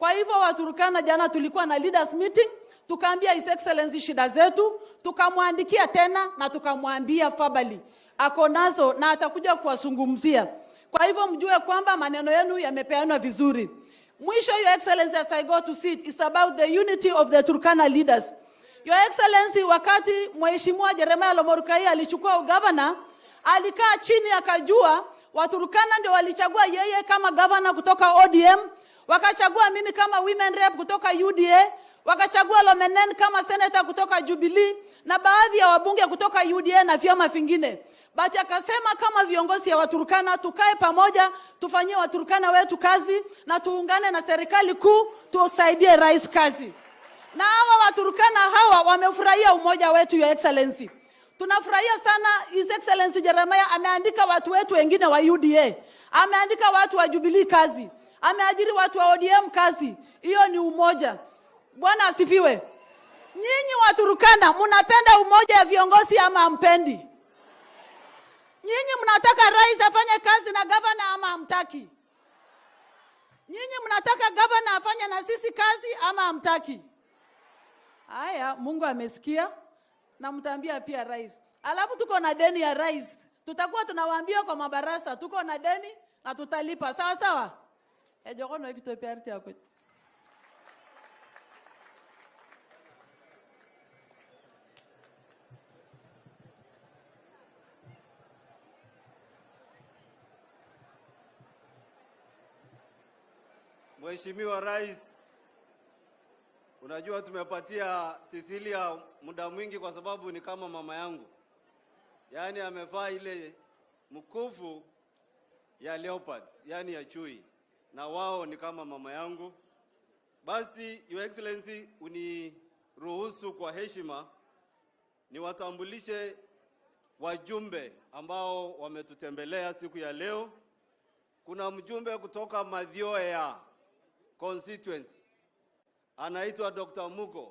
Kwa hivyo Waturkana, jana tulikuwa na leaders meeting, tukaambia His Excellency shida zetu, tukamwandikia tena na tukamwambia verbally ako nazo na atakuja kuwazungumzia. Kwa hivyo mjue kwamba maneno yenu yamepeanwa vizuri. Mwisho, Your Excellency, as I go to sit, is about the unity of the Turkana leaders. Your Excellency, wakati Mheshimiwa Jeremiah Lomorukai alichukua ugavana, alikaa chini akajua Waturkana ndio walichagua yeye kama gavana kutoka ODM, wakachagua mimi kama women rep kutoka UDA, wakachagua Lomenen kama senator kutoka Jubilee na baadhi ya wabunge kutoka UDA na vyama vingine. But akasema kama viongozi ya Waturkana tukae pamoja, tufanyie Waturkana wetu kazi na tuungane na serikali kuu tusaidie rais kazi. Na hawa Waturkana hawa wamefurahia umoja wetu, Your Excellency. Tunafurahia sana His Excellency Jeremiah ameandika watu wetu wengine wa UDA, ameandika watu wa Jubilee kazi, ameajiri watu wa ODM kazi. Hiyo ni umoja. Bwana asifiwe. Nyinyi Waturkana mnapenda umoja ya viongozi ama hampendi? Nyinyi mnataka rais afanye kazi na gavana ama hamtaki? Nyinyi mnataka gavana afanye na sisi kazi ama hamtaki? Haya, Mungu amesikia na mtaambia pia rais. Alafu tuko na deni ya rais, tutakuwa tunawaambia kwa mabarasa tuko na deni na tutalipa, sawa sawa. Ejokono ekitopiarti yako. Mheshimiwa Rais, unajua tumepatia Cecilia muda mwingi kwa sababu ni kama mama yangu, yaani amevaa ile mkufu ya leopards, yaani ya chui, na wao ni kama mama yangu. Basi Your Excellency, uniruhusu kwa heshima niwatambulishe wajumbe ambao wametutembelea siku ya leo. Kuna mjumbe kutoka Mathioya constituency anaitwa Dr. Mugo.